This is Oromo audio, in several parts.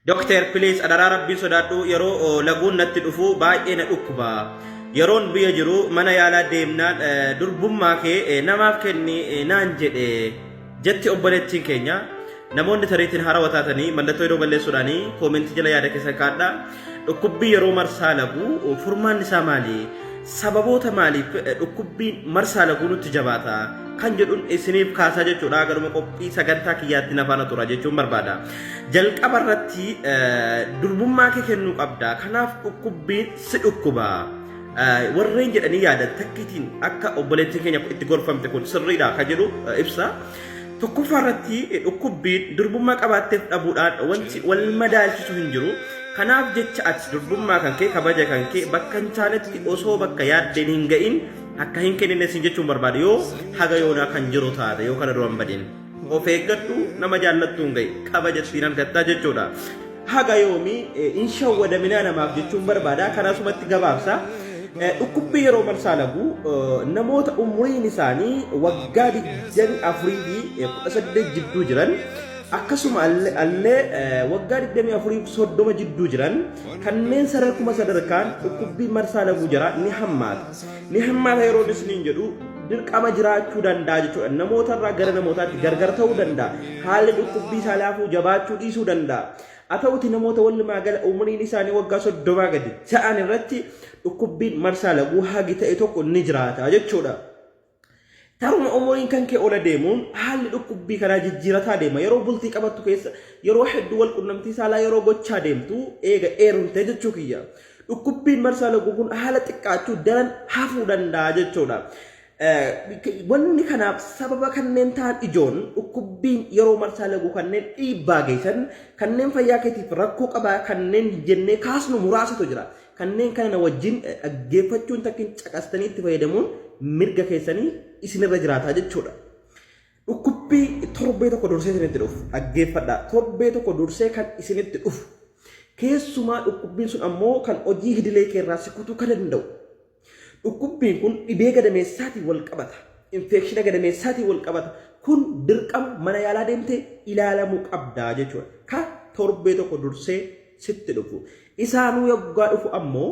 Dokteer please adaraa rabbiin sodaadhu yeroo laguun natti dhufu baay'ee na dhukkuba. Yeroon biyya jiru mana yaalaa deemnaan durbummaa kee namaaf kenni naan jedhe jetti obboleettiin keenya. Namoonni tariitiin harawa taatanii mallattoo yeroo balleessuudhaanii koomentii jala yaada keessan kaadhaa. Dhukkubbii yeroo marsaa laguu furmaanni isaa maali? Sababoota maaliif dhukkubbiin marsaa laguu nutti jabaata? Kan jedhun isiniif kaasaa jechuudha. Garuma qophii sagantaa kiyyaatti na faana tura jechuun barbaada. Jalqaba irratti durbummaa kee kennuu qabda. Kanaaf dhukkubbiin si dhukkuba. Warreen jedhanii yaadan takkiitiin akka obboleettiin keenya itti gorfamte kun sirriidha kan jedhu ibsa. Tokkoffaa irratti dhukkubbiin durbummaa qabaatteef dhabuudhaan wanti wal madaalchisu hin jiru. Kanaaf jecha ati durbummaa kan kee kabaja kan kee bakka hin taanetti osoo bakka yaaddeen hin ga'in akka hin kennine siin jechuun barbaada yoo haga yoonaa kan jiru taate yoo kana dura hin badin. Of eeggadhu nama jaallattuun ga'i kabaja ittiin argattaa jechuudha. Haga yoomii hin shawwadaminaa namaaf jechuun barbaada. Kanasumatti gabaabsa. Dhukkubbii yeroo marsaa laguu namoota umuriin isaanii waggaa 24 fi 18 jidduu jiran akkasuma allee waggaa 24 fi 30 jidduu jiran kanneen sadarkuma sadarkaan dhukkubbii marsaa laguu jira ni hammaata. Ni hammaata yeroo isiniin jedhu dirqama jiraachuu danda'a jechuudha. Namoota irraa gara namootaatti gargar ta'uu danda'a. Haalli dhukkubbii isaa laafuu jabaachuu dhiisuu danda'a. Haa ta'uti namoota walumaa gala umuriin isaanii waggaa soddomaa gadi ta'an irratti dhukkubbiin marsaa laguu hagi ta'e tokko ni jiraata jechuudha. Taruma umuriin kan kee ola deemuun haalli dhukkubbii kanaa jijjiirataa deema. Yeroo bultii qabattu keessa yeroo hedduu wal qunnamtii saalaa yeroo gochaa deemtu eega eerumtee jechuu kiyya. Dhukkubbiin marsaa laguu kun haala xiqqaachuu daran hafuu danda'a jechuudha. Wanni kanaaf sababa kanneen ta'an ijoon dhukkubbiin yeroo marsaa laguu kanneen dhiibbaa geessan kanneen fayyaa keetiif rakkoo qabaa kanneen jennee kaasnu muraasatu jira. Kanneen kana na wajjin dhaggeeffachuun takkin caqastanii itti fayyadamuun mirga keessanii isinirra jiraataa jechuudha. Dhukkubbii torbee tokko dursee isinitti dhufu dhaggeeffadhaa. Torbee tokko dursee kan isinitti dhufu. Keessumaa dhukkubbiin sun ammoo kan hojii idilee keerraa si kutuu kan danda'u. Dhukkubbiin kun dhibee gadameessaatiin wal qabata. Infeekshina gadameessaatiin wal qabata. Kun dirqama mana yaalaa deemtee ilaalamuu qabda jechuudha. Ka torbee tokko dursee sitti dhufu. Isaanuu yoggaa dhufu ammoo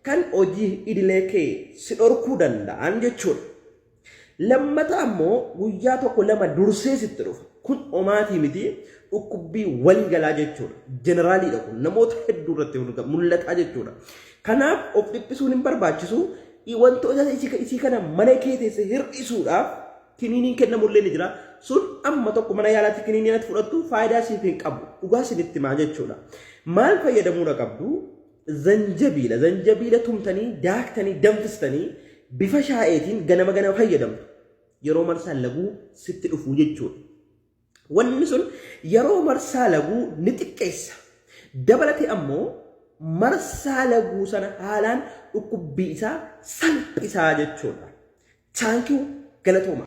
kan hojii idilee kee si dhorkuu danda'an jechuudha. Lammata ammoo guyyaa tokko lama dursee sitti dhufa. Kun omaatii miti dhukkubbii waliigalaa jechuudha. Jeneraaliidha kun namoota hedduu irratti mul'ataa jechuudha. Kanaaf of dhiphisuun hin barbaachisu. Wantoota isii kana mana kee teesse hir'isuudhaaf kiniiniin kennamullee ni jira. Sun amma tokko mana yaalaatti kiniinii ati fudhattu faayidaa siif hin qabu. Dhugaa isinitti himaa jechuudha. Maal fayyadamuudha qabdu? Zanjabiila. Zanjabiila tumtanii, daaktanii, danfistanii bifa shaa'eetiin ganama ganama fayyadamtu. Yeroo marsaan laguu sitti dhufuu jechuudha. Wanni sun yeroo marsaa laguu ni xiqqeessa. Dabalatee ammoo marsaa laguu sana haalaan dhukkubbii isaa salphisaa jechuudha. Thank you galatooma.